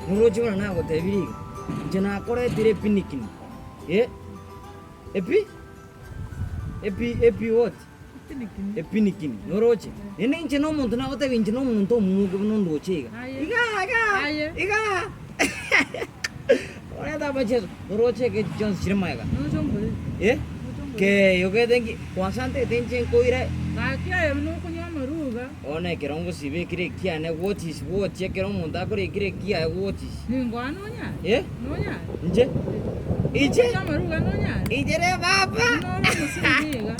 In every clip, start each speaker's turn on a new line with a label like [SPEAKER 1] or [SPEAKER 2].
[SPEAKER 1] Moroche buna nagotebirie iga, inche nakoretire epinikini, eh, epi, epi, epi what? Epinikini, noroche? Naende inche na omonto nagotebia inche na omonto omwoge buna ondoche iga, iga iga iga oreta amacheso, noroche iga echi chionsi chire magega, eh, kei ogete nki, kwansa ntagete inche nkoire.
[SPEAKER 2] Gaki aye buna okonywa amaruga.
[SPEAKER 1] Bono ekero ngosiba ekire ekiane what is what ekero omonto akora ekire ekiaye what is.
[SPEAKER 2] Ningoa nonyare?
[SPEAKER 1] Eh?
[SPEAKER 2] Nonyare?
[SPEAKER 1] Inche? Inche?
[SPEAKER 2] Okonywa amaruga nonyare?
[SPEAKER 1] Inche re baba.
[SPEAKER 2] Buna ore omosingi iga.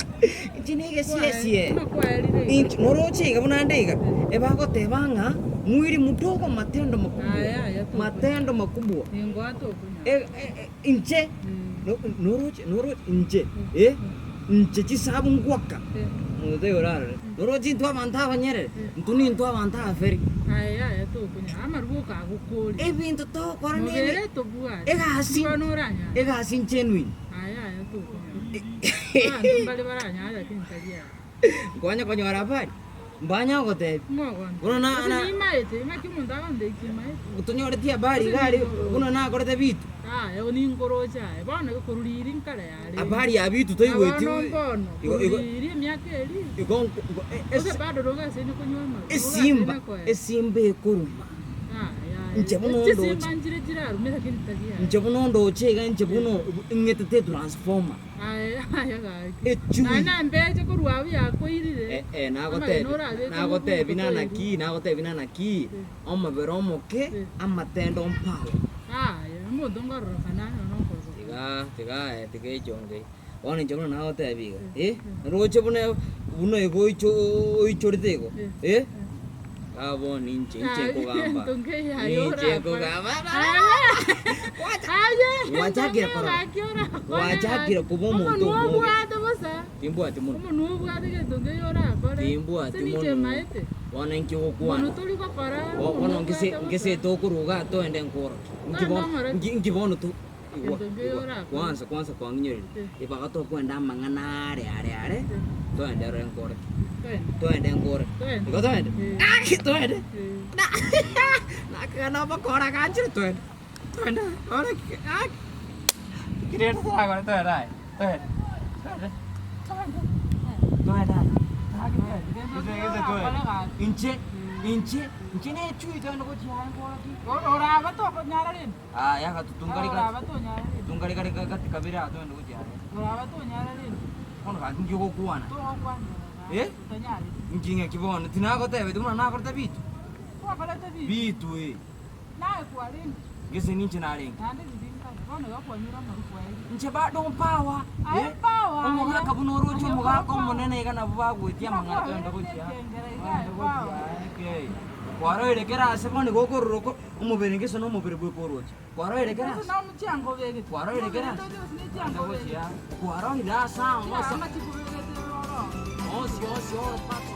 [SPEAKER 1] Inche negesiesie.
[SPEAKER 2] Buna kwaerire iga.
[SPEAKER 1] Inche noroche iga buna nde iga, ebagoteba ng'a mwili mdogo matendo makubwa.
[SPEAKER 2] Aya aya tokonyara.
[SPEAKER 1] Matendo makubwa.
[SPEAKER 2] Ningoa tokonyara.
[SPEAKER 1] E- e- e- inche
[SPEAKER 2] Mm.
[SPEAKER 1] no- noroche noroche inche eh, inche chisabu ngwaka.
[SPEAKER 2] Eh.
[SPEAKER 1] Monto taiyo orarore. Noroche intwe abanto abanyerere, intwe nintwe abanto abaferi.
[SPEAKER 2] Aye yaya tokonyara amarubo kagokoria.
[SPEAKER 1] Ebinto togokora nebi
[SPEAKER 2] Mobere tobwati.
[SPEAKER 1] egasi
[SPEAKER 2] Bono oranyare.
[SPEAKER 1] egasi nchenuini.
[SPEAKER 2] Aye yaya tokonyara. Abanto mbare baranyare lakini tari aye.
[SPEAKER 1] Nkonya konyora habari, mbanya gogotebia.
[SPEAKER 2] Ng'o ogontebia?
[SPEAKER 1] Bono na-
[SPEAKER 2] Gose
[SPEAKER 1] na-
[SPEAKER 2] nimaete, ng'aki omonto agontebia timaeti.
[SPEAKER 1] Tonyoreti habari iga aria buna nakorete bitu.
[SPEAKER 2] Yaya ninkoroche aye, bono korwa riiri nkare yarenge.
[SPEAKER 1] Habari ya bitu toigweti.
[SPEAKER 2] Na bono mbono,
[SPEAKER 1] Igo-
[SPEAKER 2] korwa
[SPEAKER 1] igo-
[SPEAKER 2] riiri emiaka eria.
[SPEAKER 1] igo nko- igo- e-
[SPEAKER 2] Gose
[SPEAKER 1] ese-
[SPEAKER 2] bado rogasaine konywa amarwa,
[SPEAKER 1] esimba
[SPEAKER 2] rogasaine koera.
[SPEAKER 1] esimba ekoruma.
[SPEAKER 2] Yaya,
[SPEAKER 1] Inche buna
[SPEAKER 2] chisimba
[SPEAKER 1] ondoche.
[SPEAKER 2] nchire chirarume lakini tari aye.
[SPEAKER 1] Inche buna ondoche iga inche buna ing'etete etransformer.
[SPEAKER 2] Aye aye gaki.
[SPEAKER 1] Echui.
[SPEAKER 2] Naende nembeche korwa abwo yakoirire.
[SPEAKER 1] Eh, eh,
[SPEAKER 2] Amagena
[SPEAKER 1] nagotebi
[SPEAKER 2] orabeke
[SPEAKER 1] nagotebi
[SPEAKER 2] mokungu
[SPEAKER 1] nanaki nagotebi nanaki omobere omoke amatendo mpawa.
[SPEAKER 2] Aye omonto nkororokana aro nokororoka.
[SPEAKER 1] Tiga tiga aye tiga echongo eye. Bono inche buna nagotebi iga eh, roche buna buna igo oicho oichorete igo eh, ah bono inche inche nkogamba
[SPEAKER 2] Egento nkeiyo aye
[SPEAKER 1] inche
[SPEAKER 2] orakore.
[SPEAKER 1] nkogamba
[SPEAKER 2] Aye,
[SPEAKER 1] Gwachakire
[SPEAKER 2] egento
[SPEAKER 1] korora.
[SPEAKER 2] gaki orakore
[SPEAKER 1] Gwachakire
[SPEAKER 2] gaki.
[SPEAKER 1] koba omonto
[SPEAKER 2] Omonwa
[SPEAKER 1] omobe.
[SPEAKER 2] obwate bosa.
[SPEAKER 1] Timbwati mono.
[SPEAKER 2] Omonwa obwate gento nkeiyo orakore.
[SPEAKER 1] Timbwati
[SPEAKER 2] Ase ninche
[SPEAKER 1] mono.
[SPEAKER 2] maete.
[SPEAKER 1] Bono inki ogokwana?
[SPEAKER 2] Mono tori gokora.
[SPEAKER 1] Bo-
[SPEAKER 2] omonwa
[SPEAKER 1] Bono nkese
[SPEAKER 2] obwate bosa.
[SPEAKER 1] nkesete okoruga aa toende nkworokie. Inki
[SPEAKER 2] Toende
[SPEAKER 1] bono
[SPEAKER 2] ong'orokie.
[SPEAKER 1] inki inki bono to igwa
[SPEAKER 2] Gento nkeiyo
[SPEAKER 1] igwa
[SPEAKER 2] orakore.
[SPEAKER 1] kwanza kwanza kwang'inyoreria.
[SPEAKER 2] Eh.
[SPEAKER 1] Ebaga tokwenda amang'ana are are are,
[SPEAKER 2] Eh.
[SPEAKER 1] toende orore nkworokie.
[SPEAKER 2] Toende.
[SPEAKER 1] Toende nkworokie.
[SPEAKER 2] Toende.
[SPEAKER 1] Igo toende?
[SPEAKER 2] Eh.
[SPEAKER 1] Aki toende.
[SPEAKER 2] Eh.
[SPEAKER 1] Nakagana obokora ganchire toende. Toende orokie aki. Kirende torakore toende aye. Toende. Toende. Toende. Toende aye. Aki toende. Gese gese toende. Inche inche inche nechui toende gochia aye nkworokie.
[SPEAKER 2] Oraba tokonyara rende.
[SPEAKER 1] Aya gatu tungari gati.
[SPEAKER 2] Oraba tonyara rende.
[SPEAKER 1] Tungari gari gati kabere aa toende gochia aye.
[SPEAKER 2] Oraba tonyara rende.
[SPEAKER 1] Bono gaki nki ogokwana?
[SPEAKER 2] Togokwanera
[SPEAKER 1] Eh?
[SPEAKER 2] tonyareti.
[SPEAKER 1] Nki ng'aki bono? Tinagotebeti buna nakorete bitu?
[SPEAKER 2] Gwakorete bitu?
[SPEAKER 1] Bitu eh.
[SPEAKER 2] Naye kwarenge?
[SPEAKER 1] Gese ninche narenge.
[SPEAKER 2] Naende riria nkare, bono iga kwanyure amaruko aye.
[SPEAKER 1] Inche bado mpawa.
[SPEAKER 2] Aye
[SPEAKER 1] Eh?
[SPEAKER 2] mpawa aye.
[SPEAKER 1] Omogaka buna oroche
[SPEAKER 2] Aye
[SPEAKER 1] omogaka
[SPEAKER 2] mpawa.
[SPEAKER 1] omonene iga nabwo bagwetia amang'ana toende gochia. Toende gochia aye kei. Kwaroire kera ase bono igo okorora oko omobere gese na omobere bweka oroche. Kwaroire kera ase. Kwaroire kera ase. Toende gochia. Kwaroire ase amo ase. Onsi onsi oro paka.